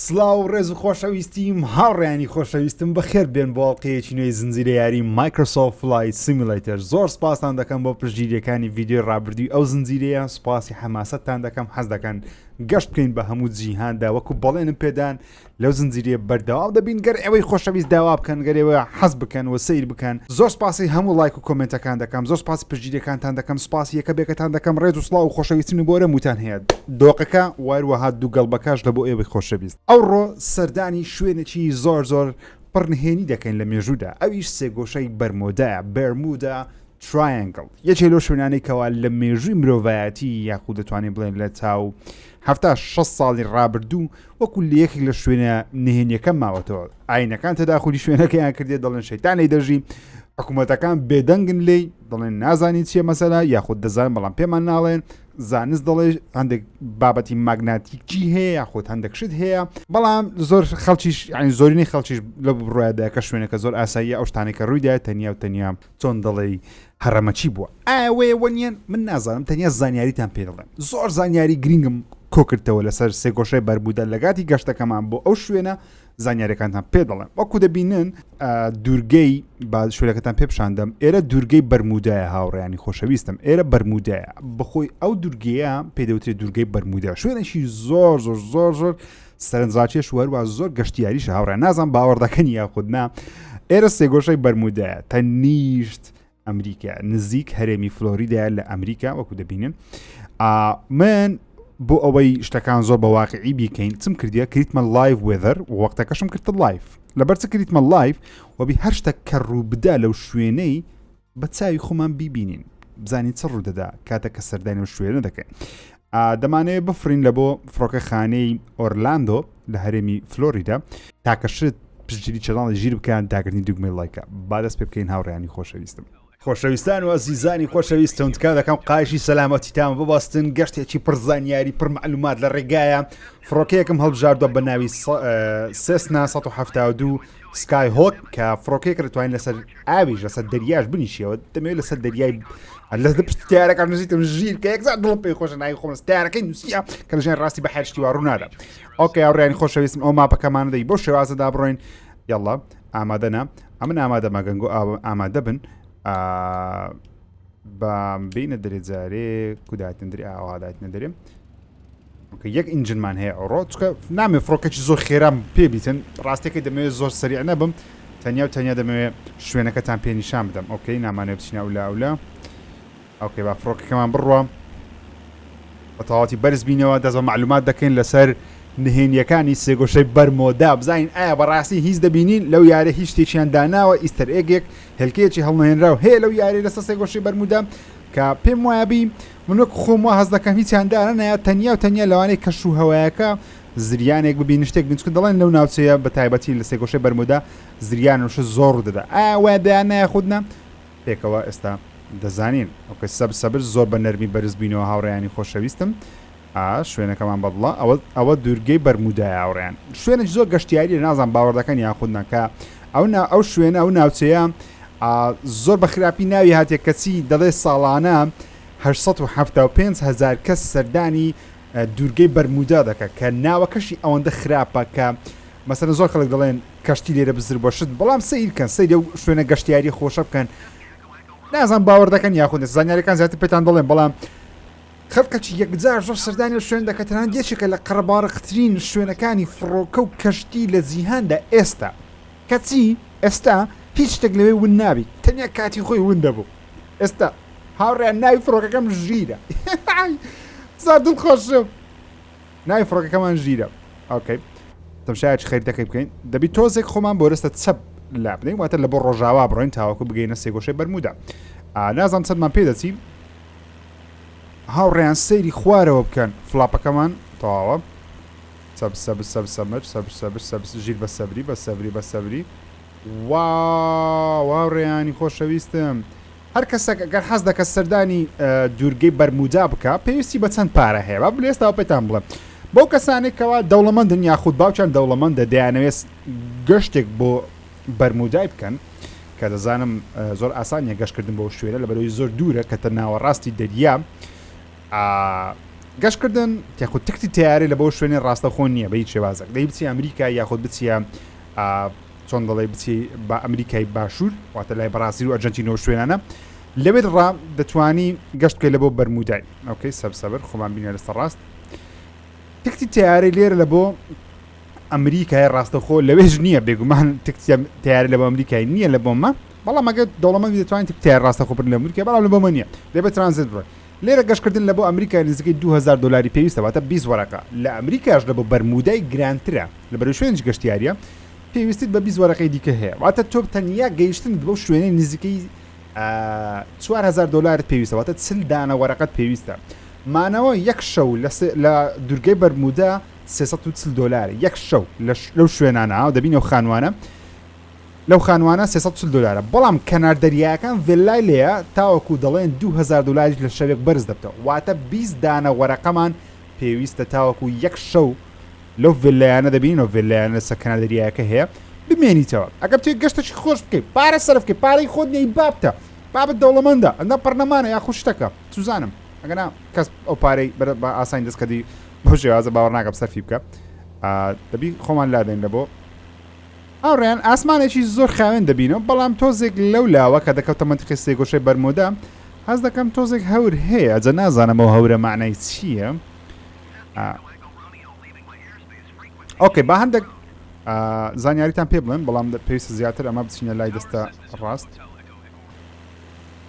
سڵاو و ڕێز و خۆشەویستیم هاوڕێیانی خۆشەویستم بەخێر بێن بۆ ئەڵقەیەکی نوێی زنجیرە یاری Microsoft Flight Simulator زۆر سپاستان دەکەم بۆ پشتگیریەکانی ڤیدیۆی ڕابردووی ئەو زنجیرەیە سپاسی حەماسەتتان دەکەم حەز دەکەن گەشت بکەین بە هەموو جیهاندا وەکو بەڵێنم پێدان لەو زنجیرەیە بەردەوام دەبین گەر ئێوەی خۆشەویست داوا بکەن گەر ئێوە حەز بکەن و سەیر بکەن زۆر سپاسی هەموو ڵایک و کۆمێنتەکان دەکەم زۆر سپاسی پشتگیریەکانتان دەکەم سپاسی یەکە بێکەتان دەکەم ڕێز و سڵاو و خۆشەویستیم بۆ هەمووتان هەیە دۆقەکە وەروەها دووگەڵبەکەش لە بۆ ئێوەی خۆشەویست ئەوڕۆ سەردانی شوێنێکی زۆر زۆر پڕ نهێنی دەکەین لە مێژوودا ئەویش سێگۆشەی بەرمۆدایە Bermuda Triangle یەکێ لەو شوێنانەی کەوا لە مێژووی مرۆڤایەتی یاخود دەتوانین بڵێن لە چاو هەفتا شەست ساڵی ڕابردوو وەکو لە یەکێک لە شوێنە نهێنیەکە ماوەتەوە ئاینەکان تەداخلی شوێنەکەیان کردێ دەڵێن شەیتان لێی دەژی حکوومەتەکان بێدەنگن لێی دەڵێن نازانین چییە مەسەلا یاخود دەزان بەڵام پێمان ناڵێن زانست دەڵێ هەندێک بابەتی ماگناتیکی هەیە یاخود هەندێک شت هەیە بەڵام زۆر خەڵکیش یعنی زۆرینەی خەڵکیش لە بڕوادا کە شوێنەکە زۆر ئاساییە ئەو شتانێک کە ڕوویدا تەنیا و تەنیا چۆن دەڵێی هەڕەمەکی بووە ئایا وەیە وەنیە من نازانم تەنیا زانیاریتان پێ دەڵێم زۆر زانیاری گرنگم کۆکردەوە لەسەر سێگۆشەی بەرمودا لە گاتی گەشتەکەمان بۆ ئەو شوێنە زانیاریەکانتان پێ دەڵێم وەکو دەبینن دوورگەی با شوێنەکەتان پێ پیشاندەم ئێرە دوورگەی بەرمودایە هاوڕیانی خۆشەویستم ئێرە بەرمودایە بەخۆی ئەو دوورگەیە پێدەوترێت دوورگەی بەرمودا شوێنێکی زۆر زۆر زۆر زۆر سەرنجڕاکێش و هەروە زۆر گەشتیاریش هاوڕێ نازان باوەڕ دەکەن یاخود نا ئێرە سێگۆشەی بەرمودایە تەنیشت ئەمریکا نزیک هەرێمی فلۆریدا لە ئەمریکا وەکو دەبینن من بۆ ئەوەی شتەکان زۆر بە واقعی بیکەین چم کردیە کریتمە live weather وەختەکەشم کردە live لەبەر چ کریتمە live وەبی هەر شتە کە ڕووبدا لەو شوێنەی بە چاوی خۆمان بیبینین بزانین چ ڕوودەدا کاتێک کە سەردانی ئەو شوێنە دەکەین دەمانەوێت بفرین لە بۆ فڕۆکەخانەی ئۆرلاندۆ لە هەرێمی فلۆریدا تاکە شت پشتگیری channel ی ژیر بکەن داگرنی دوگمەی لایکە با دەست پێ بکەین هاوڕیانی خۆشەویستم. خۆشەویستان و ئەزیزانی خۆشەویستم تکا دەکەم قایشی سەلامەتیتان ببەستن گەشتێکی پڕ زانیاری پڕ معلومات لە ڕێگایە فڕۆکەیەکم هەڵبژاردوە بە ناوی سێسنا 172 سکای هۆک کە فڕۆکەیەک دەتوانین لەسەر ئاویش لەسەر دەریاش بنیشیەوە دەمەوێت لەسەر دەریای لە پشت تیارەکە نووسیتم ژیر کە یەکجار دڵم پێی خۆشە ناوی خۆم تیارەکەی نووسیە کە لە ژێر ڕاستی بە هەر شتی وا ڕوونادا okay هاوڕێیانی خۆشەویستم ئەو ماپەکەمانە دەی بۆ شێوازەدا بڕۆین یاڵا ئامادەنە ئەمن ئامادە مەگەنگۆ ئامادە بن بە بینە دەرێ جارێ کوداتن درێ ئاواداتنە دەرێ یەک engine مان هەیە ئەوڕۆ چکە نامێ فڕۆکەی زۆر خێرام پێ بیتن ڕاستەکەی دەمەوێت زۆر سەریع نەبم تەنیا و تەنیا دەمەوێت شوێنەکەتان پێ نیشان بدەم okay نامانێ بچینە ئەولا ئەولا okay با فڕۆکەکەمان بڕوە بە تەواوەتی بەرز بینەوە دەست بە معلومات دەکەین لەسەر نهێنیەکانی سێگۆشەی بەرمۆدا بزانین ئایا بەڕاستی هیچ دەبینین لەو یارە هیچ شتێکیان داناوە Easter egg ێک هێلکەیەکی هەڵنەهێنراو هەیە لەو یاری لەسەر سێگۆشەی بەرمودا کە پێم وایە بی من وەک خۆم وا هەست دەکەم هیچیان دانەنایە تەنیا و تەنیا لەوانەیە کەش و هەوایەکە زریانێک ببینن شتێک بین چونکە دەڵێن لەو ناوچەیە بە تایبەتی لە سێگۆشەی بەرمودا زریان و شت زۆر ڕوودەدا ئایا وایە دەیاننایە خود نا پێکەوە ئێستا دەزانین okay سەبر سەبر زۆر بە نەرمی بەرز بینەوە هاوڕێیانی خۆشەویستم ئا شوێنەکەمان بەدڵە ئەوە ئەوە دوورگەی بەرمودایە هاوڕێیان شوێنێکی زۆر گەشتیاریە نازانم باوەڕ دەکەن یاخود نا کە ئەو نا ئەو شوێنە ئەو ناوچەیە زۆر بە خراپی ناوی هاتێ کەچی دەڵێ ساڵانە 875 هزار کەس سەردانی دوورگەی بەرمودا دەکە کە ناوەکەشی ئەوەندە خراپە کە مەسەلەن زۆر خەڵک دەڵێن کەشتی لێرە بزر بۆ شت بەڵام سەیر کەن سەیری ئەو شوێنە گەشتیاری خۆشە بکەن نازان باوەڕ دەکەن یاخود زانیاریەکان زیاتر پێتان دەڵێن بەڵام خەڵکەکی یەکجار زۆر سەردانی ئەو شوێنە دەکات، تەنانەت یەکێکە لە قەرەباڵغترین شوێنەکانی فڕۆکە و کەشتی لە جیهاندا ئێستا، کەچی ئێستا هیچ شتێک لەوێ ون نابیت، تەنیا کاتی خۆی ون دەبوو. ئێستا هاوڕێیان ناوی فڕۆکەکەم ژیرە. زۆر دڵخۆشم. ناوی فڕۆکەکەمان ژیرە. okay تەمشایەکی خەریتەکەی بکەین. دەبی تۆزێک خۆمان بۆرستە چەپ لا بدەین، واتە لە بۆ ڕۆژاوا بڕۆین تاوەکو بگەینە سێگۆشەی بەرمودا. نازانم چەندمان پێ دەچی. هاوڕێیان سەیری خوارەوە بکەن flap ەکەمان تەواوە سەب سەب سەب سەمر سەب سەب سەب ژیر بە سەبری بە سەبری بە سەبری wow هاوڕێیانی خۆشەویستم هەر کەسێک گەر حەز دەکە سەردانی دوورگەی بەرمودا بکە پێویستی بە چەند پارە هەیە با بلێستاوە پێتان بڵێم بەو کەسانێک کەوا دەوڵەمەندن یاخود باوکیان دەوڵەمەندە دەیانەوێت گەشتێک بۆ بەرمودای بکەن کە دەزانم زۆر ئاسان نیە گەشتکردن بۆ شوێنە لەبەرەوەی زۆر دوورە کە تە ناوەڕاستی دەریا. گەشتکردن یاخود تکتی تەیارەی لە بۆ شوێنێ ڕاستەخۆ نییە بە هیچ شێوازێک دەی بچی ئەمریکا یاخود بچیە چۆن دەڵێ بچی بە ئەمریکای باشوور واتە لای بەڕازیل و ئەرجەنتینەوە شوێنانە لەوێت ڕا دەتوانی گەشت بکەی لە بۆ بەرمودای okay سەب سەبر خۆمان بینە لەسەر ڕاست تکتی تەیارەی لێرە لە بۆ ئەمریکای ڕاستەخۆ لەوێش نییە بێگومان تکتی تەیارە لە بۆ ئەمریکای نییە لە بۆمە بەڵام ئەگەر دەوڵەمەند دەتوانین تکتی تەیارە ڕاستەخۆ بن لە ئەمریکا بەڵام لە بۆمە نییە دەبێت ترانزێت بڕۆی لێرە گەشتکردن لە بۆ ئەمریکا نزیکەی 2000 دۆلاری پێویستە واتە 20 وەرەقە لە ئەمریکاش لە بۆ بەرمودای گرانترە لە بەرەی شوێنیش گەشتیاریە پێویستیت بە 20 وەرەقەی دیکە هەیە واتە تۆ تەنیا گەیشتنت بەو شوێنەی نزیکەی 4000 دۆلارت پێویستە واتە 40 دانە وەرەقەت پێویستە مانەوە یەک شەو لە دوورگەی بەرمودا 340 دۆلار یەک شەو لەو شوێنانە دەبینەوە خانوانە لەو خانوانە 340 دۆلارە بەڵام کەنار دەریایەکان ڤێلای لێیە تاوەکو دەڵێن 2000 دۆلاریش لە شەوێک بەرز دەبتەوە واتە 20 دانە وەرەقەمان پێویستە تاوەکو یەک شەو لەو ڤێلایانە دەبینین ئەو ڤێلایانە لەسەر کەنار دەریایەکە هەیە بمێنیتەوە ئەگەر بتەوێت گەشتێکی خۆش بکەیت پارە سەرف بکەیت پارەی خۆت نیە بابتە بابت دەوڵەمەندە ئەندە پەرلەمانە یاخود شتەکە سوزانم ئەگەنا کەس ئەو پارەی بە ئاسانی دەستکەدی بەو شێوازە باوەڕ ناکەم سەرفی بکە دەبی خۆمان لادەین لە بۆ هاوڕێیان ئاسمانێکی زۆر خاوێن دەبینەوە بەڵام تۆزێک لەو لاوە کە دەکەوتە مەنتیقی سێگۆشەی بەرمۆدا هەست دەکەم تۆزێک هەور هەیە جا نازانم ئەو هەورە مەعنای چییە okay با هەندێک زانیاریتان پێ بڵێم بەڵام پێویستە زیاتر ئەمە بچینە لای دەستە ڕاست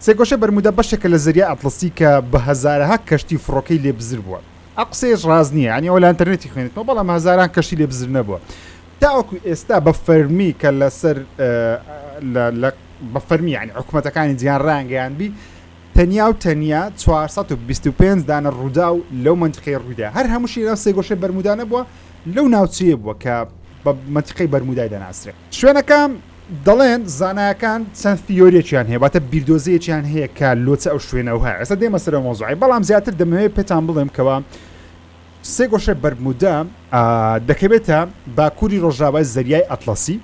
سێگۆشەی بەرمودا بەشێکە لە زەریای ئەتڵەسی کە بە هەزارەها کەشتی و فڕۆکەی لێ بزر بووە. ئەم قسەیەش ڕاست نییە، یانی ئەوە لە ئەنتەرنێتی خوێندیتمەوە، بەڵام هەزاران کەشتی لێ بزر نەبووە. تاوەکو ئێستا بە فەرمی کە لەسەر لە بە فەرمی یانی حکومەتەکانی جیهان ڕایانگەیاندبی تەنیا و تەنیا 425 دانە ڕووداو لەو مەنتیقەیە ڕوویدا. هەر هەمووشی لەناو سێگۆشەی بەرمودا نەبووە، لەو ناوچەیە بووە کە بە مەنتیقەی بەرمودای دەناسرێ. شوێنەکە دەڵێن زانایەکان چەند theory یەکیان هەیە واتە بیردۆزەیەکیان هەیە کە لۆچە ئەو شوێنەوە هەیە ئێستا دێمە سەر ئەو مەوزوعی بەڵام زیاتر دەمەوێت پێتان بڵێم کەوا سێگۆشەی بەرمودا دەکەوێتە باکووری ڕۆژاوای زەریای ئەتڵەسی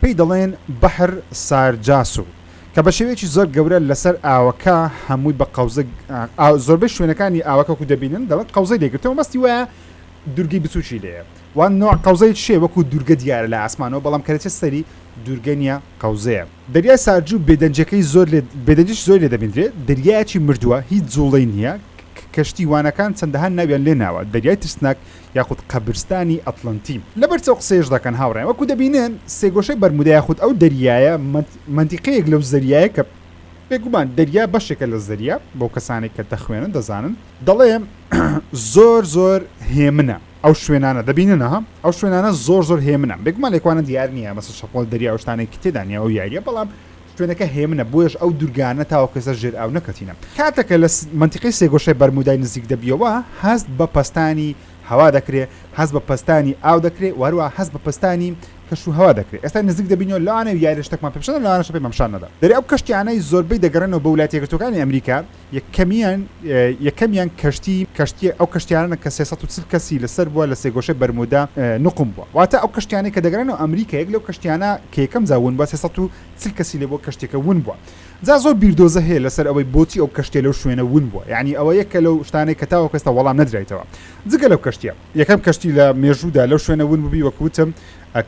پێی دەڵێن بەحر سارجاسو کە بە شێوەیەکی زۆر گەورە لەسەر ئاوەکە هەمووی بە قەوزە زۆربەی شوێنەکانی ئاوەکە وەکو دەبینن دەڵێن قەوزەی لێگرتەوە مەستی وایە دورگەی بچوکی لێیە وا نوع قەوزەی چێ وەکو دورگە دیارە لە ئاسمانەوە بەڵام کە دەچێت سەری دورگە نیە قەوزەیە. دەریای سارجو بێدەنگیەکەی زۆر لێ بێدەنگیەکی زۆری لێ دەبیندرێ دەریایەکی مردووە هیچ جوڵەی نیە کەشتی وانەکان چەندەها ناویان لێ ناوە دەریای ترسناک یاخود قەبرستانی ئەتڵەنتی. لەبەر چ ئەو قسەیەش دەکەن هاوڕێیان وەکو دەبینن سێگۆشەی بەرمودا یاخود ئەو دەریایە مەنتیقەیەک لەو زەریایە کە بێگومان دەریا بەشێکە لە زەریا بۆ کەسانێک کە دەخوێنن دەزانن دەڵێ زۆر زۆر هێمنە ئەو شوێنانە دەبینن ها ئەو شوێنانە زۆر زۆر هێمنە بێگومان لێکوانە دیار نییە مەسە شەپۆل دەریا ئەو شتانەی کە تێدا نییە ئەو یاریە بەڵام شوێنەکە هێمنە بۆیەش ئەو دوورگانە تاوەکو ئێستا ژێر ئاو نەکەتینە کاتێکە لە مەنتیقەی سێگۆشەی بەرمودای نزیک دەبیەوە هەست بە پەستانی هەوا دەکرێ هەست بە پەستانی ئاو دەکرێ و هەروەها هەست بە پەستانی کەش و هەوا دەکرێ ئێستا نزیک دەبینەوە لەوانەیە یاری شتێکمان پێ پیشان لەوانەشە پێمان پیشان نەدا دەرێ ئەو کەشتیانەی زۆربەی دەگەڕێنەوە بۆ ولایەتە یەکگرتووەکانی ئەمریکا یەکەمیان یەکەمیان کەشتی کەشتیە ئەو کەشتیانەن کە 340 کەسی لەسەر بووە لە سێگۆشەی بەرمودا نوقم بووە واتە ئەو کەشتیانەی کە دەگەڕێنەوە ئەمریکا یەک لەو کەشتیانە کە یەکەم جار ون بووە 340 کەسی لێ بووە کەشتیەکە ون بووە جا زۆر بیردۆزە هەیە لەسەر ئەوەی بۆچی ئەو کەشتیە لەو شوێنە ون بووە یانی ئەوە یەکە لەو شتانەی کە تاوەکو ئێستا وەڵام نەدرایتەوە جگە لەو کەشتیە یەکەم کەشتی لە مێژوودا لەو شوێنە ون بووبی وەک وتم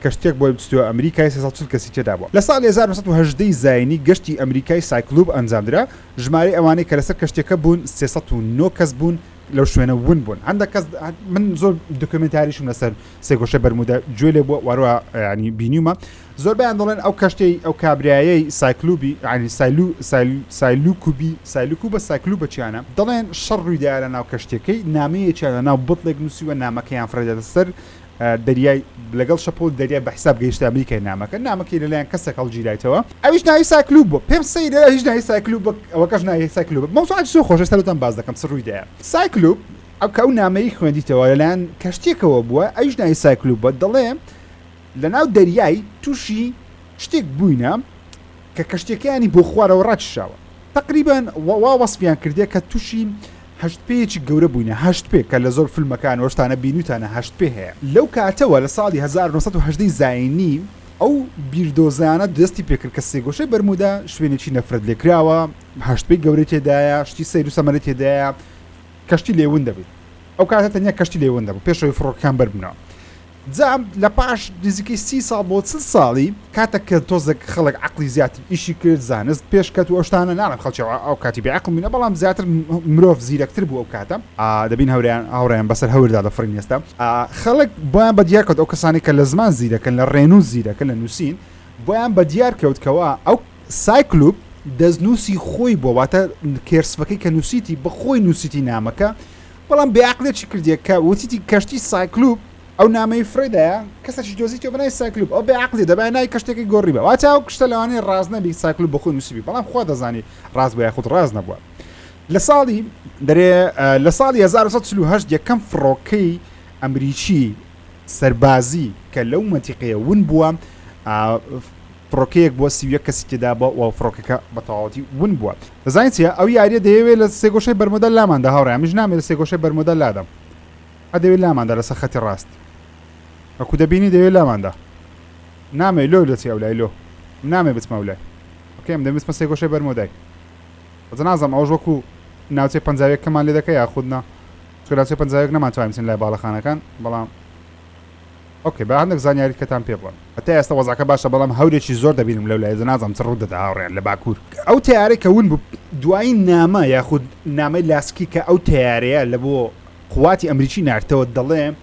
کەشتیەک بۆی بچتەوە ئەمریکای 340 کەسی تێدا بووە لە ساڵی 1918 ی زاینی گەشتی ئەمریکای سایکلوب ئەنجامدرا ژمارەی ئەوانەی کە لەسەر کەشتیەکە بوون 309 کەس بوون لەو شوێنە ون بوون هەندێک کەس من زۆر دۆکیومێنتاریشم لەسەر سێگۆشەی بەرمودا گوێ لێ بووە وەروە ینی بینیومە زۆربەیان دەڵێن ئەو کەشتەی ئەو کابرایەی سایکلوبی ینی سایلو سایلوکوبی سایلوکوبە سایکلوبە چیانە دەڵێن شەڕ ڕوویدایە لە ناو کەشتیەکەی نامەیەکیان لە ناو بتڵێک نووسیوە نامەکەیان فڕێداتە سەر دەریای لەگەڵ شەپۆل دەریای بە حساب گەیشتە ئەمریکای نامەکە نامەکەی لەلایەن کەسێک هەڵگیرایتەوە ئەویش ناوی سایکلوب بوو پێم سەیرە ئەویش ناوی سایکلوب ئەوەکەش ناوی سایکلوب مەوزوعێکی زۆر خۆشە ئێستا لۆتان باس دەکەم چ ڕوویدایە سایکلوب ئەو کە ئەو نامەی خوێندیتەوە لەلایەن کەشتیەکەوە بووە ئەویش ناوی سایکلوب بووە دەڵێ لەناو دەریای تووشی شتێک بووینە کە کەشتیەکەیانی بۆ خوارەوە ڕاکیشاوە تەقریبەن وا وەسفیان کردیە کە توشی هەشت پێیەکی گەورە بووینە هەشت پێ کە لە زۆر فلمەکان و شتانە بینیوتانە هەشت پێ هەیە لەو کاتەوە لە ساڵی 1918 زاینی ئەو بیردۆزانە دەستی پێکرد کە سێگۆشەی بەرمودا شوێنێکی نەفرەت لێکراوە هەشت پێی گەورەی تێدایە شتی سەیر و سەمەرەی تێدایە کەشتی لێ ون دەبێت. ئەو کاتە تەنیا کەشتی لێ ون دەبوو پێشەوەی فڕۆکەکان بەربنەوە. جا لە پاش نزیکەی 30 ساڵ بۆ 40 ساڵی کاتێک کە تۆزێک خەڵک عەقڵی زیاتر ئیشی کرد زانست پێش کەت و ئەو شتانە ناڵێم خەڵکی ئەو کاتی بێ عەقڵ بووینە بەڵام زیاتر مرۆڤ زیرەکتر بوو ئەو کاتە دەبین هەوریان هاوڕێیان بەسەر هەوردا دەفڕین ئێستا خەڵک بۆیان بە دیار کەوت ئەو کەسانەی کە لە زمان زیرەکن لە ڕێنووس زیرەکن لە نووسین بۆیان بە دیار کەوت کەوا ئەو سایکلوپ دەستنووسی خۆی بووە واتە cursive ەکەی کە نووسیتی بە خۆی نووسیتی نامەکە بەڵام بێ عەقلێ چی کردیە کە وتیتی کەشتی سایکلوپ ئەو نامەی فرێدایە کەسەکی دۆزیتەوە بەناوی سایکلوپ ئەو بێ عەقلیە دەبایە ناوی کەشتیەکەی گۆڕیبا واتە ئەو شتە لەوانەیە ڕاست نەبی سایکلوپ بەخۆی نووسیبی بەڵام خوا دەزانی ڕاست بووە یاخود ڕاست نەبووە لە ساڵی دەرێ لە ساڵی 1948 یەکەم فڕۆکەی ئەمریکی سەربازی کە لەو مەنتیقەیە ون بووە فڕۆکەیەک بووە 31 کەسی تێدا بووە و فڕۆکەکە بە تەواوەتی ون بووە. دەزانی چیە ئەو یاریە دەیەوێ لە سێگۆشەی بەرمۆدا لاماندا هاوڕێیان منیش نامەوێ لە سێگۆشەی بەرمۆدا لادەم هەر دەیەوێ لاماندا لەسەر خەتی ڕاست وەکو دەبینی دەیەوێ لاماندا نامەوێ لۆ دەچی ئەولای لۆ من نامەوێ بچمە ئەولای okay ئەم دەمێ بچمە سێگۆشەی بەرمۆدای بەس نازانم ئەوەش وەکو ناوچەی 51 کەمان لێ دەکە یاخود نا چونکە ناوچەی 51 نەمانتوانی بچین لای باڵەخانەکان بەڵام okay با هەندێک زانیاری کەتان پێ بڵێم. هەتا ئێستا وەزعەکە باشە بەڵام هەورێکی زۆر دەبینم لەو لای نازانم چ ڕوو دەدا هاوڕێیان لە باکوور. ئەو تەیارەی کە ون بوو دوایین نامە یاخود نامەی لاسکی کە ئەو تەیارەیە لە بۆ قواتی ئەمریکی ناردتەوە دەڵێ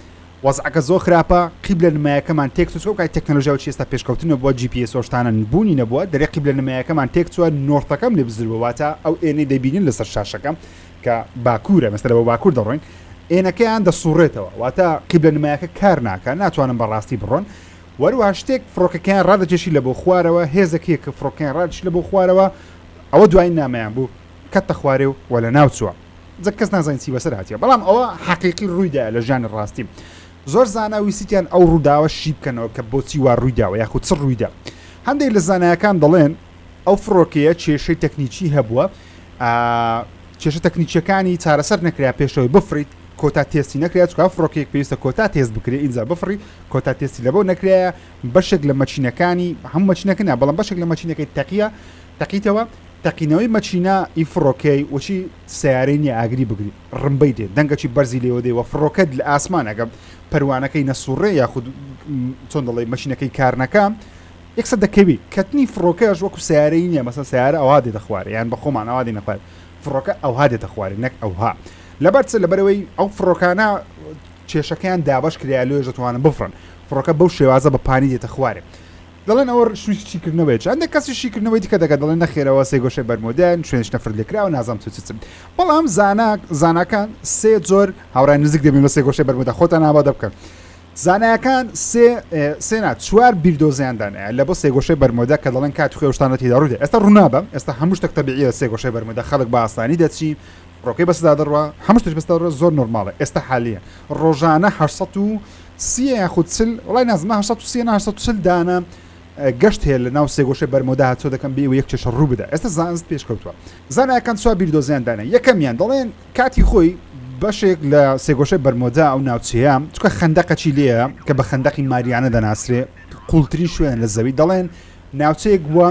وەزعەکە زۆر خراپە قیبلە نمایەکەمان تێک چوو چونکە ئەو کاتی تەکنەلۆژیا و چی ئێستا پێشکەوتن نەبووە جی پی ئێس و شتانە بوونی نەبووە دەرێ قیبلە نمایەکەمان تێک چووە north ەکەم لێ بزر بووە واتە ئەو ئێنەی دەبینن لەسەر شاشەکە کە باکوورە مەسەلە بۆ باکوور دەڕۆین ئێنەکەیان دەسوڕێتەوە واتە قیبلە نمایەکە کار ناکا ناتوانن بە ڕاستی بڕۆن وەروەها شتێک فڕۆکەکەیان ڕادەکێشی لە بۆ خوارەوە هێزێک هەیە کە فڕۆکەکەیان ڕادەکێشی لە بۆ خوارەوە ئەوە دوایین نامەیان بوو کەتە خوارێ و وە لە ناو چووە جا کەس نازانێت چی بەسەر هاتیە بەڵام ئەوە حەقیقی ڕوویدایە لە ژیانی ڕاستی زۆر زانا ویستیان ئەو ڕووداوە شی بکەنەوە کە بۆچی وا ڕوویداوە یاخود چ ڕوویدا هەندێک لە زانایەکان دەڵێن ئەو فڕۆکەیە کێشەی تەکنیکی هەبووە کێشە تەکنیکیەکانی چارەسەر نەکرا پێشەوەی بفڕیت کۆتا تێستی نەکرا چکا فڕۆکەیەک پێویستە کۆتا تێست بکرێ ئینجا بفڕی کۆتا تێستی لەبۆ نەکرایە بەشێک لە مەچینەکانی هەموو مەچینەکە نا بەڵام بەشێک لە مەچینەکەی تەقیە تەقیتەوە تەقینەوەی مەچینە ئی فڕۆکەی وەچی سیارەی نییە ئاگری بگری ڕمبەی دێ دەنگەکی بەرزی لێوە دێ وە فڕۆکەت لە ئاسمان ئەگە پەروانەکەی نەسوڕێ یاخود چۆن دەڵێ مەچینەکەی کار نەکا یەکسەر دەکەوی. کەتنی فڕۆکەش وەکو سەیارەی نیە مەسەن سەیارە ئەوها دێتە خوارێ یان بە خۆمان ئەوها دێنە خوارێ فڕۆکە ئەوها دێتە خوارێ نەک ئەوها لەبەر چ لەبەرەوەی ئەو فڕۆکانە کێشەکەیان دابەش کرایە لۆیش دەتوانن بفڕن فڕۆکە بەو شێوازە بە پانی دێتە خوارێ دەڵێن ئەوە شووی شیکردنەوەیە هەندێک کەسی شیکردنەوەی دیکە دەکات دەڵێن نەخێرەوە سێگۆشەی بەرمۆدەن شوێنش نەفرەت لێکراوە نازانم چ چ چ بەڵام زانا زاناکان سێ جۆر هاوڕای نزیک دەبین لە سێگۆشەی بەرمۆدە خۆتان ئامادە بکەن زانایەکان سێ سێ نا چوار بیردۆزیان دانایە لە بۆ سێگۆشەی بەرمۆدە کە دەڵێن کاتی خۆی ئەو شتانە تێدا ڕوویدا ئێستا ڕوونابە ئێستا هەموو شتێک تەبیعیە سێگۆشەی بەرمۆدە خەڵک بە ئاسانی دەچی فڕۆکەی بەسەدا دەڕوا هەموو شتێک بەسەدا دەڕوا زۆر normal ە ئێستا حالیە ڕۆژانە 830 یاخود 40 وڵای نازم 830 نا 840 دانە گەشت هەیە لە ناو سێگۆشەی بەرمۆدا هاتوچۆ دەکەن بێ ئەوەی یەک کێشە ڕوو بدا ئێستا زانست پێشکەوتووە زانایەکان چوار بیردۆزیان دانا یەکەمیان دەڵێن کاتی خۆی بەشێک لە سێگۆشەی بەرمۆدا ئەو ناوچەیە چونکە خەندەقەکی لێیە کە بە خەندەقی ماریانە دەناسرێ قوڵترین شوێنە لە زەوی دەڵێن ناوچەیەک بووە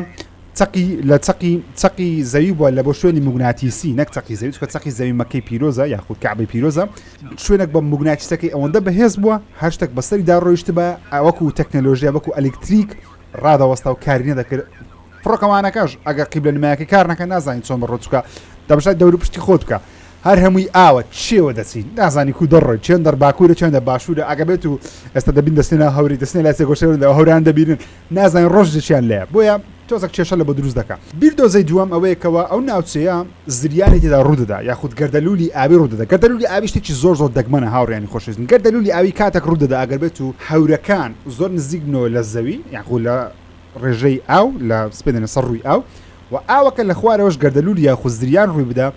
چەقی لە چەقی چەقی زەوی بووە لە بۆ شوێنی موگناتیسی نەک چەقی زەوی چونکە چەقی زەوی مەکەی پیرۆزە یاخود کەعبەی پیرۆزە شوێنێک بە موگناتیسەکەی ئەوەندە بەهێز بووە هەر شتێک بەسەریدا ڕۆیشتبا وەکو تەکنەلۆژیا وەکو ئەلکتریک ڕادەوەستا و کاری نەدەکرد فڕۆکەوانەکەش ئەگەر قیبلە نمایەکەی کار نەکە نازانی چۆن بڕۆ چکە تەماشای دەورو پشتی خۆت بکە هەر هەمووی ئاوە چێوە دەچی نازانی کو دەڕۆی چێن دەر باکوورە چێن دە باشوورە ئەگە بێت و ئێستا دەبین دەستێ ناو هەوری دەستێ لای سێگۆشەی هەوران دەبینن نازانین ڕۆژێکیان لێیە بۆیە تۆزێک کێشە لە بۆ دروست دەکا. بیردۆزەی دووەم ئەوەیە کەوا ئەو ناوچەیە زریانی تێدا ڕوودەدا یاخود گەردەلوولی ئاوی ڕوودەدا گەردەلوولی ئاوی شتێکی زۆر زۆر دەگمەنە هاوڕێیانی خۆشەویستم گەردەلوولی ئاوی کاتێک ڕوودەدا ئەگەر بێت و هەورەکان زۆر نزیک بنەوە لە زەوی یاخود لە ڕێژەی ئاو لە سپێدەنە سەر ڕووی ئاو و ئاوەکە لە خوارەوەش گەردەلوولی یاخود زریان ڕووی بدا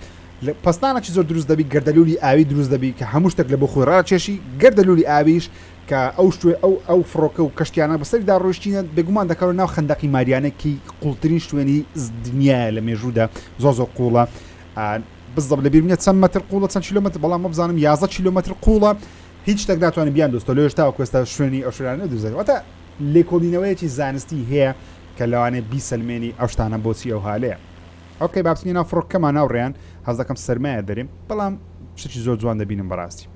پەستانێکی زۆر دروست دەبی گەردەلوولی ئاوی دروست دەبی کە هەموو شتێک لە بۆ خۆی ڕاکێشی گەردەلوولی ئاویش کە ئەو شوێ ئەو ئەو فڕۆکە و کەشتیانە بەسەریدا ڕۆیشتینە بێگومان دەکەونە ناو خەندەقی ماریانە کی قوڵترین شوێنی دنیایە لە مێژوودا زۆر زۆر قوڵە بزەب لە بیرم نیە چەند مەتر قوڵە چەند کیلۆمەتر بەڵام وەبزانم 11 کیلۆمەتر قوڵە هیچ شتێک ناتوانێت بیان دۆستەوە لەوێش تاوەکو ئێستا شوێنی ئەو شوێنانە نەدۆزرێت واتە لێکۆڵینەوەیەکی زانستی هەیە کە لەوانەیە بیسەلمێنی ئەو شتانە بۆچی ئەو هالەیە okay با بچینە ناو فڕۆکەکەمان هاوڕێیان حەز دەکەم سەرمایە دەرێم بەڵام شتێکی زۆر جوان دەبینم بەڕاستی.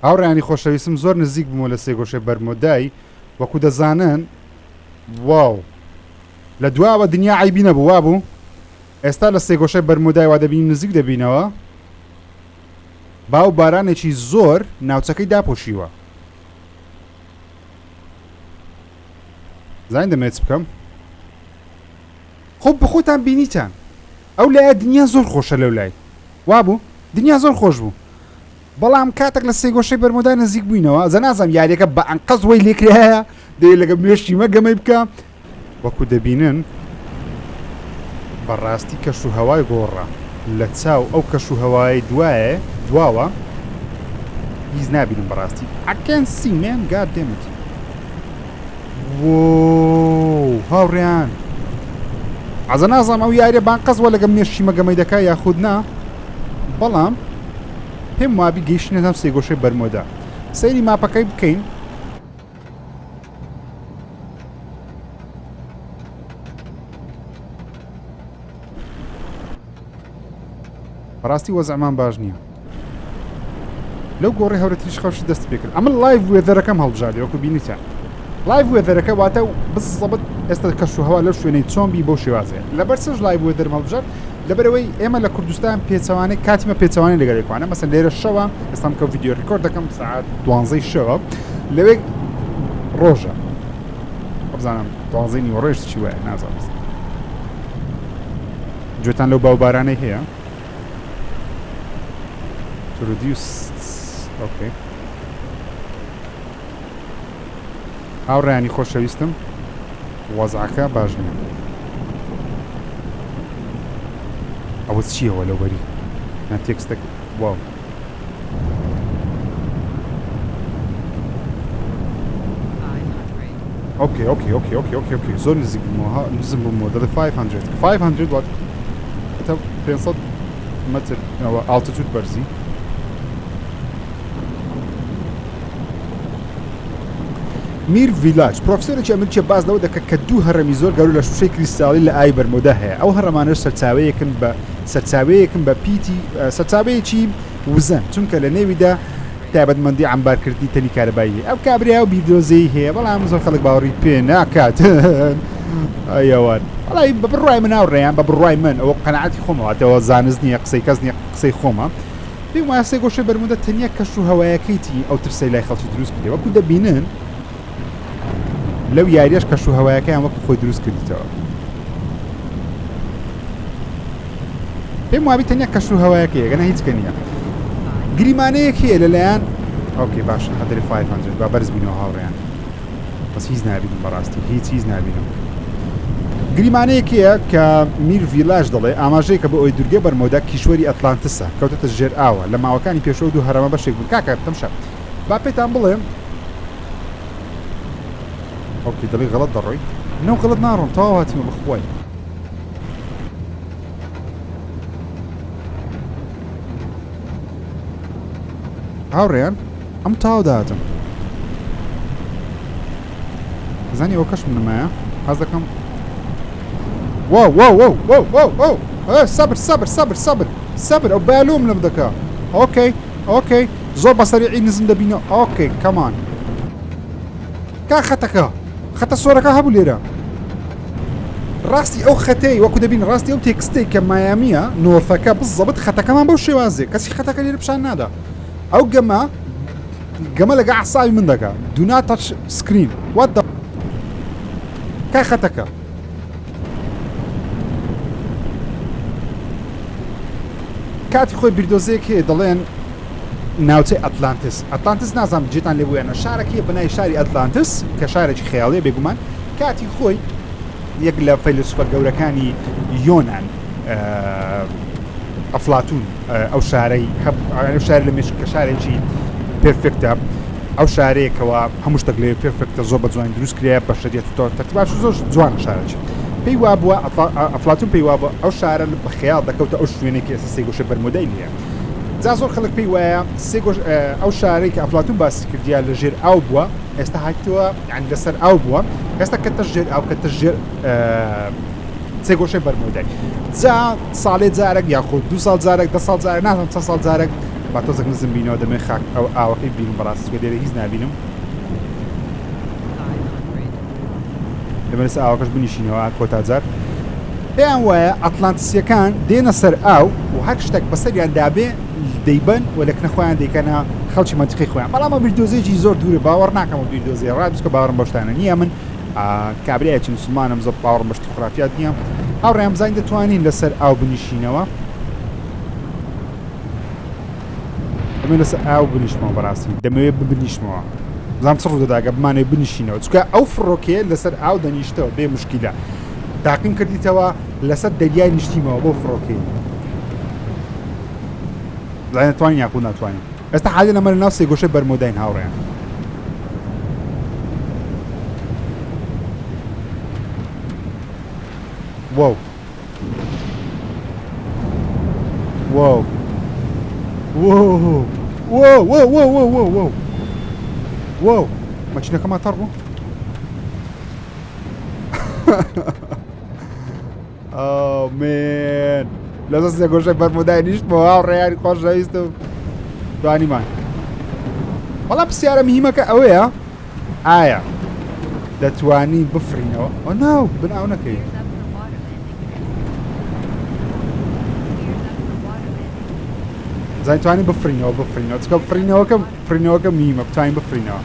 هاوڕێیانی خۆشەویستم زۆر نزیک بوومەوە لە سێگۆشەی بەرمۆدای وەکو دەزانن واو لە دواوە دنیا عیبی نەبوو وابوو ئێستا لە سێگۆشەی بەرمۆدای وا دەبینیم نزیک دەبینەوە باو بارانێکی زۆر ناوچەکەی داپۆشیوە زانین دەمەوێت چ بکەم خۆ بەخۆتان بینیتان ئەو لایە دنیا زۆر خۆشە لەو لای وابوو دنیا زۆر خۆش بوو بەڵام کاتێک لە سێگۆشەی بەرمۆدا نزیک بووینەوە جا نازانم یاریەکە بە ئەنقەست وەی لێکرایە دەی لەگە مێشکی مە گەمەی بکە وەکو دەبینن بەڕاستی کەش و هەوای گۆڕا لە چاو ئەو کەش و هەوای دوایێ دواوە هیچ نابینم بەڕاستی I can't see man god damn it وۆو هاوڕێیان عەزە نازانم ئەو یاریە بانقەز وە لەگەم مێشکی مەگەمەی دەکا یاخود نا بەڵام پێم وابی گەیشتنە ناو سێگۆشەی بەرمۆدا سەیری ماپەکەی بکەین بەڕاستی وەزعمان باش نییە لەو گۆڕی هەورە تریشقەوشی دەست پێکرد ئەمە live weather ەکەم هەڵبژاردی وەکو بینیتان live weather ەکە واتە بزەبت ئێستا کەش و هەوا لەو شوێنەی چۆن بی بەو شێوازەیە لەبەر چش live weather م هەڵبژارد لەبەرەوەی ئێمە لە کوردستان پێچەوانەی کاتیمە پێچەوانەی لەگەڵ یەکوانە مەسەن لێرە شەوە ئێستام کە ڤیدیۆ record دەکەم سەعات دوانزەی شەوە لەوێ ڕۆژە بزانم دوانزەی نیوەڕۆیش چی وایە نازانم گوێتان لەو باوبارانەی هەیە to reduce okay هاوڕیانی خۆشەویستم وەزعەکە باش نییە ئەوە چیەوە لەو بەری نا تێکستەک واو okay okay okay okay okay okay زۆر نزیک بوومەوە ها نزم بوومەوە دەڵێ 500 500 وات تا 500 متر ئەوە altitude بەرزی میر ڤیلاج پرۆفسۆرێکی ئەمریکیە باس لەوە دەکات کە دوو هەڕەمی زۆر گەورە لە شوشەی کریستاڵی لە ئاوی بەرمۆدا هەیە ئەو هەڕەمانەش سەرچاوەیەکن بە سەرچاوەیەکن بە پیتی سەرچاوەیەکی وزەن چونکە لە نێویدا تایبەتمەندی عەمبارکردنی تەنی کارەبایی هەیە. ئەو کابرایە ئەو بیردۆزەی هەیە بەڵام زۆر خەڵک باوەڕی پێ ناکات. ئەیەوان وەڵی بە بڕوای من هاوڕێیان بە بڕوای من ئەوە قەناعەتی خۆمە واتەوە زانست نییە قسەی کەس نییە قسەی خۆمە پێم وایە سێگۆشەی بەرمودە تەنیا کەش و هەوایەکەیتی ئەو ترسەی لای خەڵکی دروست کردێ وەکو دەبینن لەو یاریەش کەش و هەوایەکەیان وەکو خۆی دروست کردیتەوە پێم وابی تەنیا کەش و هەوایەکەیە گەنا هیچ کە نییە گریمانەیەک هەیە لەلایەن okay باشە هەدرێ 500 با بەرز بینەوە هاوڕێیان بەس هیچ نابینم بەڕاستی هیچ هیچ نابینم گریمانەیەک هەیە کە میر ڤیلاژ دەڵێ ئاماژەیەکە بۆ ئەوی دورگەی بەرمۆدا کیشوەری ئەتلانتسە کەوتەتە ژێر ئاوە لە ماوەکانی پێشەوە دوو هەرەمە بەشێک بوون کاکە تەمشا با پێتان بڵێم okay دەڵی غەڵەت دەڕۆی نەو غەڵەت ناڕۆم تەواو هاتیمە بەخوای هاوڕێیان ئەم تاو داهاتم زانی ئەوە کەشم نمایە حەز دەکەم واو واو واو واو واو واو سەبر سەبر سەبر سەبر سەبر ئەو بالوم لەم دەکا okay okay زۆر بە سەریعی نزم دەبینەوە okay come on کا خەتەکە خەتە سۆرەکە هەبوو لێرە ڕاستی ئەو خەتەی وەکو دەبین ڕاستی ئەو تێکستەی کە مایامیە north ەکە بزەبت خەتەکەمان بەو شێوازێ کەسی خەتەکە لێرە پیشان نادا ئەو گەمە گەمە لەگە عساوی من دەکا do not touch screen what the کا خەتەکە کاتی خۆی بیردۆزەیەک هەیە دەڵێن ناوچەی ئەتلانتس ئەتلانتس نازانم جێتان لێ بوویانە شارێک هەیە بەناوی شاری ئەتلانتس کە شارێکی خەیاڵیە بێگومان کاتی خۆی یەک لە فەیلسوفە گەورەکانی یۆنان ئەفلاتون ئەو شارەی ئەو شار لە مێشک کە شارێکی perfect ە ئەو شارەیەکەوە هەموو شتێک لێ perfect ە زۆر بە جوانی دروست کرایە بە شەریەت و تەرتیبات زۆر جوانە شارێکی پێی وابووە ئەفلاتون پێی وابووە ئەو شارە بە خەیاڵ دەکەوتە ئەو شوێنێک کە ئێستا سێگۆشەی بەرمۆدای لێیە جا زۆر خەڵک پێی وایە سێگۆش ئەو شارەی کە ئەفلاتون باسی کردیا لە ژێر ئاو بووە ئێستا هاتووە یعنی لەسەر ئاو بووە ئێستا کەتە ژێر ئاو کەتە ژێر سێگۆشەی بەرمۆدای جا ساڵێ جارێک یاخود دو ساڵ جارێک دە ساڵ جارێک نازانم چەند ساڵ جارێک. با تۆزێک نزم بینەوە دەمێ خاک ئەو ئاوەکەی بینم بەڕاستی چونکە لێرە هیچ نابینم. دەمێ لەسەر ئاوەکەش بنیشینەوە کۆتا جار. پێیان وایە ئەتلانتسیەکان دێنە سەر ئاو و هەر شتێک بەسەریان دابێ دەیبەن و لە کنە خۆیان دەیکەنە خەڵکی مەنتیقەی خۆیان بەڵام ئەو بیردۆزەیەکی زۆر دوورە باوەڕ ناکەم ئەو بیردۆزەیە ڕاست بچکە باوەڕم بەو شتانە نییە من کابرایەکی مسلمانم زۆر باوەڕم بە شتی خورافیات نییە هاوڕێیان بزانین دەتوانین لەسەر ئاو بنیشینەوە دەمەوێت لەسەر ئاو بنیشمەوە بەڕاستی دەمەوێت ببنیشمەوە بزانم چ ڕوودەدا گە بمانەوێت بنیشینەوە چونکە ئەو فڕۆکەیە لەسەر ئاو دەنیشتەوە بێ مشکیلە تاقیم کردیتەوە لەسەر دەریای نیشتیمەوە بۆ فڕۆکەی بزانین توانین یاخود ناتوانین ئێستا حالی لەمە لە ناو سێگۆشەی بەرمۆداین هاوڕێیان واو واو واو واو واو واو واو واو واو واو ماچینەکەمان تەڕ بوو Oh man لەسەر سێگۆشەی بەرمۆدای نیشتمەوە هاوڕێیانی خۆشەویستم توانیمان بەڵام پرسیارە مهمەکە ئەوەیە ئایا دەتوانین بفرینەوە ئۆ ناو بن ئاو نەکەوین زانین توانین بفرینەوە بفرینەوە چکە فرینەوەکە فرینەوەکە مهمە بتوانین بفرینەوە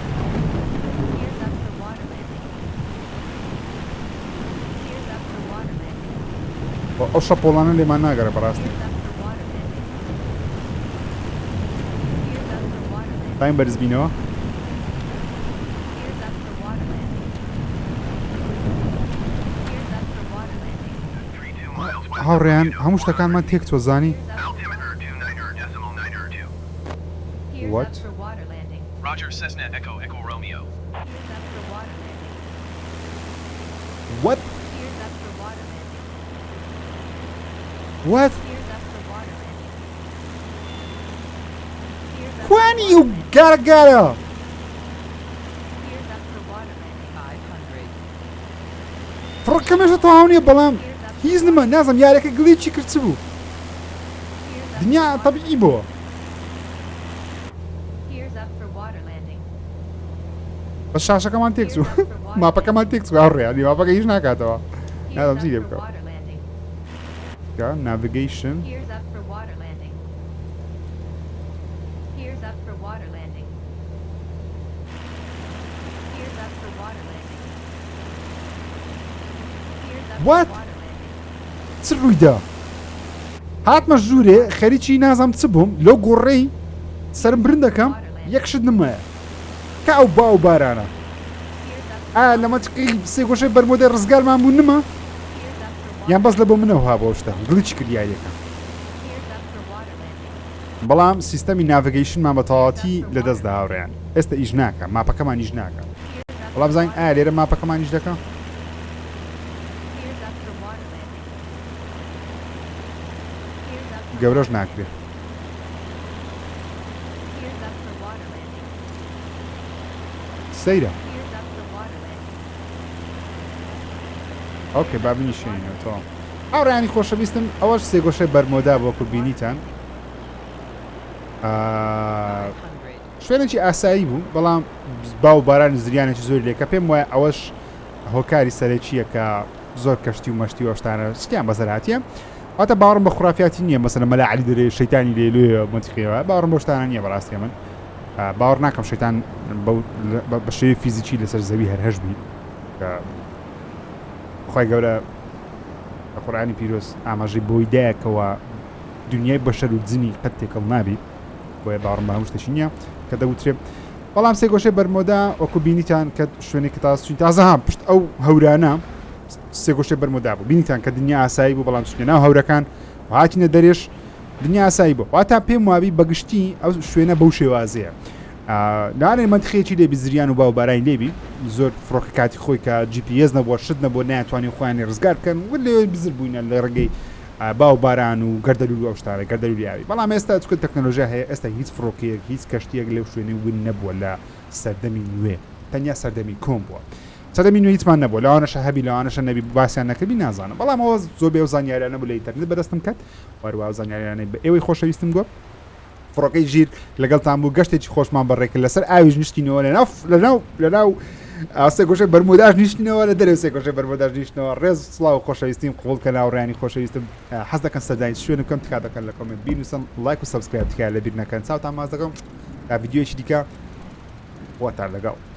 ئەو شەپۆڵانە لێمان ناگەڕێ بەڕاستی باین بەرز بینەوە هاوڕێیان هەموو شتەکانمان تێک چۆ زانی What? What? What? کوانی و گارە گارە فڕۆکەکەم هێشتا تەواو نییە بەڵام هیچ نما نازم یارەکە گڵیچی کرد چ بوو دنیا تەبیعی بووە بەس شاشەکەمان تێکچوو ماپەکەمان تێکچوو هاوڕێیانی ماپەکە هیچ ناکاتەوە نازم چی لێ بکەم navigation What? چ ڕوویدا؟ هاتمە ژوورێ خەریکی نازانم چ بووم لەو گۆڕەی سەرم برند دەکەم یەک شت نمایە کە ئەو با و بارانە ئایا لە مەتقی سێگۆشەی بەرمۆدای ڕزگارمان بوو نما یان بەس لە بۆ منەوە ها بۆ شتە glitch کرد یاریەکە بەڵام سیستەمی navigation مان بە تەواوەتی لەدەستدا هاوڕێیان ئێستا ئیش ناکە ماپەکەمان ئیش ناکە وەڵا بزانین ئایا لێرە ماپەکەمان ئیش دەکا گەورەش ناکرێ سەیرە okay با بنیشێنەوە تەواو هاوڕێیانی خۆشەویستم ئەوەش سێگۆشەی بەرمۆدا بۆ وەکو بینیتان شوێنێکی ئاسایی بوو بەڵام باو بارانی زریانێکی زۆری لێکە پێم وایە ئەوەش هۆکاری سەرەکییە کە زۆر کەشتی و مەشتی و شتانە شتیان بەسەر هاتیە واتە باوەڕم بە خورافیاتی نییە مەسەلەن مەلا عەلی دەرێ شەیتانی لێ لێ مەنتیقیەوە باوەڕم بەو شتانە نییە بەڕاستی من باوەڕ ناکەم شەیتان بە شێوەی فیزیکی لەسەر زەوی هەر هەش بی کە خوای گەورە لە قورئانی پیرۆز ئاماژەی بۆی دایەکەوە دنیای بەشەر و جنی قەت تێکەڵ نابی بۆیە باوەڕم بە هەموو شتێکی نییە کە دەوترێ بەڵام سێگۆشەی بەرمۆدا وەکو بینیتان کە شوێنێکی تازە چوین تازە ها پشت ئەو هەورانە سێگۆشەی بەرمۆدا بوو بینیتان کە دنیا ئاسایی بوو بەڵام چونە ناو هەورەکان و هاتینە دەرێش دنیا ئاسایی بوو واتا پێم وابی بەگشتی ئەو شوێنە بەو شێوازەیە لەوانەیە مەنتقێکی لێبی زریان و باو بارانی لێبی زۆر فڕۆکە کاتی خۆی کە GPS نەبووە شت نەبووە نایانتوانی خۆیانی ڕزگار بکەن و لێ بزر بووینە لە ڕێگەی با و باران و گەردەلوول و ئەو شتانە گەردەلوولی ئاوی بەڵام ئێستا چونکە تەکنەلۆژیا هەیە ئێستا هیچ فڕۆکەیەک هیچ کەشتییەک لەو شوێنەی ون نەبووە لە سەردەمی نوێ تەنیا سەردەمی کۆن بووە سەردەمی نوێ هیچمان نەبووە لەوانەشە هەبی لەوانەشە نەبی باسیان نەکردبی نازانم بەڵام ئەوە زۆربەی ئەو زانیاریانە بوو لە ئینتەرنێت بەدەستم کەت وەروە ئەو زانیاریانەی بە ئێوەی خۆشەویستم گۆ. فڕۆکەی ژیر لەگەڵتان بوو گەشتێکی خۆشمان بەڕێکرد لەسەر ئاویش نیشتینەوە لەناو لەناو لەناو سێ گۆشەی بەرموداش نیشتنەوە لە دەرەوە سێ گۆشەی بەرموداش نیشتنەوە. ڕێز سڵاو و خۆشەویستیم قبوڵ کە هاوڕێیانی خۆشەویستم. حەز دەکەن سەردانی شوێن بکەم تکا دەکەن لە comment بینوسن، لایک و subscribe تکایە لەبیر نەکەن. چاوتان ماچ دەکەم تا ڤیدیۆیەکی دیکە، خواتان لەگەڵ.